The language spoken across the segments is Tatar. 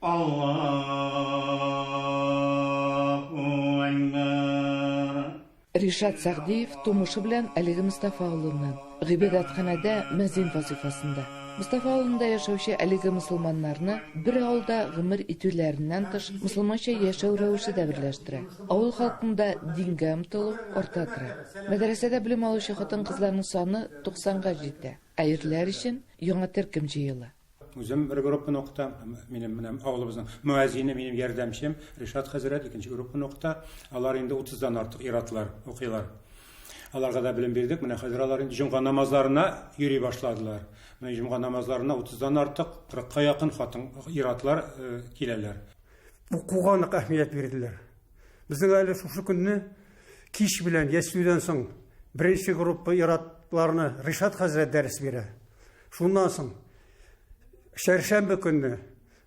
Аллаһу әкбәр. Ришат Сәгъдиев тумышы белән әлеге Мостафа авылыннан. Гыйбадәтханәдә мәзин вазыйфасында. Мостафа авылында яшәүче әлеге мөселманнарны бер авылда гомер итүләреннән тыш, мөселманча яшәү рәвеше дә берләштерә. Авыл халкында дингә омтылу арта тора. Мәдрәсәдә белем алучы хатын-кызларның саны 90 га җитә, ә ирләр өчен яңа төркем җыела. Үзем бер группаны укытам. Минем менә авылыбызның мөәзине, минем ярдәмчем Ришат хәзрәт икенче группаны укыта. Алар инде 30-дан артык иратлар укыйлар. Аларга да белем бирдек. Менә хәзер алар инде җомга намазларына йөри башладылар. Менә җомга намазларына 30-дан артык, 40-ка якын хатын иратлар э, киләләр. Укуга нык әһмият бирделәр. Безнең әле шушы көнне кич белән ястүдән соң беренче группа иратларны Ришат хәзрәт дәрес бирә. Шуннан соң чәршәмбе көнне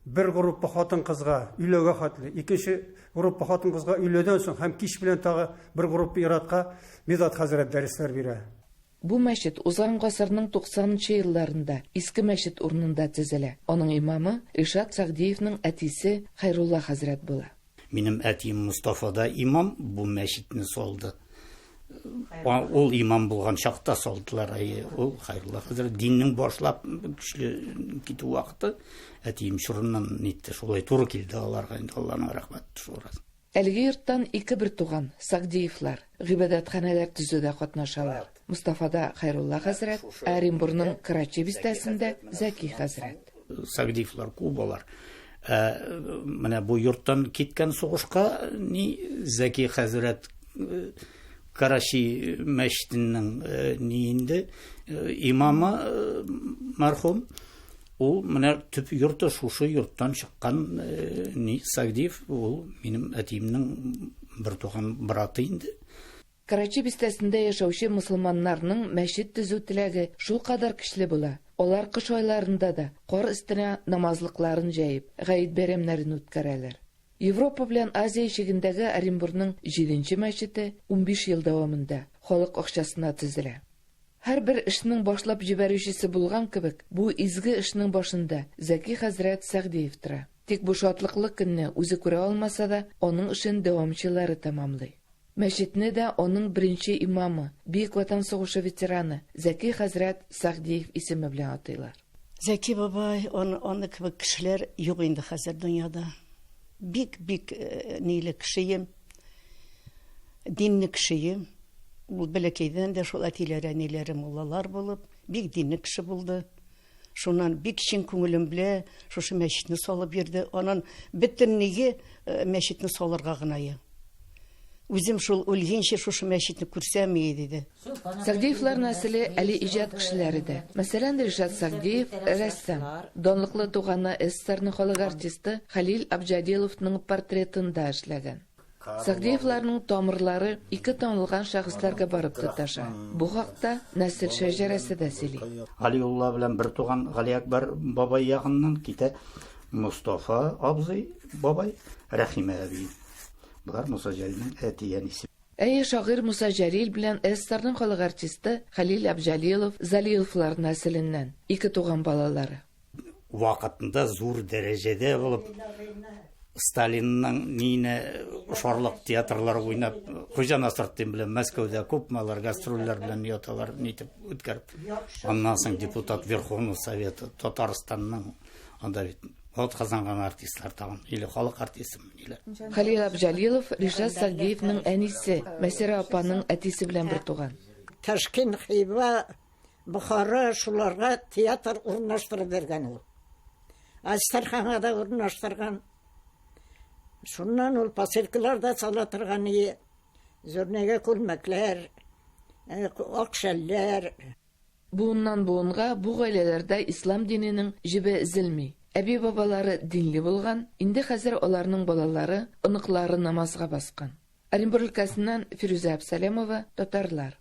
бер группа хатын-кызга өйләгә хәтле, икенче группа хатын-кызга өйләдән соң һәм кич белән тагы бер группа ир-атка Мидат хәзрәт дәресләр бирә. Бу мәчет узган гасырның 90 нчы елларында иске мәчет урынында төзелә. Аның имамы Ришат Сәгъдиевның әтисе Хәйрулла хәзрәт була. Минем әтием Мостафа да имам, бу мәчетне салды. Ул имам булган чакта салдылар. Әйе, ул Хайрулла хәзрәт диннең башлап көчле китү вакыты әтием чорыннан нитте, шулай туры килде аларга инде Алланың рәхмәте шул раз. Әлеге йорттан ике бертуган, Сагдиевлар, гыйбадәтханәләр төзүдә катнашалар. Мостафада Хәйрулла хәзрәт, ә Оренбурның Карачи бистәсендә Зәки хәзрәт. Сагдиевлар күп алар. Ә, менә бу йорттан киткән сугышка ни Зәки хәзрәт э, Карачи мәчетенең э, ни инде э, имамы мәрхүм ул менә төп йорты шушы йорттан чыккан ни Сагдиев ул минем әтиемнең бертуган браты инде. Карачи бистәсендә яшәүче мосылманнарның мәчет төзү теләге шулкадәр көчле була, алар кыш айларында да кар өстенә намазлыкларын җәеп, гает бәйрәмнәрен үткәрәләр. Европа белән Азия чигендәге Оренбурның җиденче мәчете 15 ел дәвамында халык акчасына төзелә. Һәрбер эшнең башлап җибәрүчесе булган кебек, бу изге эшнең башында Зәки хәзрәт Сәгъдиев тора. Тик бу шатлыклы көнне үзе күрә алмаса да, аның эшен дәвамчылары тәмамлый. Мәчетне дә аның беренче имамы, Бөек Ватан сугышы ветераны Зәки хәзрәт Сәгъдиев исеме белән атыйлар. Зәки бабай, аны, аны кебек кешеләр юк инде хәзер дөньяда. Бик-бик э, ниле кешеем, динле кешеем. Ул бәләкәйдән дә шул әтиләре, әниләре муллалар булып, бик динле кеше булды. Шуннан бик чын күңелем белә шушы мәчетне салып йөрде. Анан бөтен ниге э, мәчетне салырга гына е. Үзем шул үлгәнче шушы мәчетне күрсәм ие, диде. Сагдиевлар нәселе әле иҗат кешеләре дә. Мәсәлән, Ришат Сагдиев рәссам. Данлыклы туганы СССРның халык артисты Хәлил Абҗадиловның портретын да эшләгән. Сагдиевларның тамырлары ике танылган шәхесләргә барып тоташа. Бу хакта нәсел шәҗәрәсе дә сөйли. Галиулла белән бертуган Галиәкбәр бабай ягыннан китә Мостафа абзый бабай, Рәхимә әби. Болар Муса Җәлилнең әти-әнисе. Әйе, шагыйрь Муса Җәлил белән СССРның халык артисты Хәлил Абҗалилов Залиловлар нәселеннән, ике туган балалары. Вакытында зур дәрәҗәдә булып, Сталинның нине шарлык театрлар уйнап, Хуҗа Насретдин белән Мәскәүдә күпме алар гастрольләр белән яталар, нитеп үткәреп. Аннан соң депутат Верховного Совета Татарстанның анда бит атказанган артистлар тагын, или халык артисты, или. Хәлил Абҗалилов Ришат Сагдиевның әнисе Мәсирә апаның әтисе белән бертуган. Ташкент, Хива, Бохара шуларга театр урнаштырып биргән ул. Әстерханга да урнаштырган. Шуннан ул посылкалар да сала торган ие. Зөрнәгә күлмәкләр, э, ак шәлләр. Буыннан буынга бу гаиләләрдә ислам диненең җебе өзелми. Әби-бабалары динле булган, инде хәзер аларның балалары, оныклары намазга баскан. Оренбур өлкәсеннән Фирүзә Әбсәләмова, Татарлар.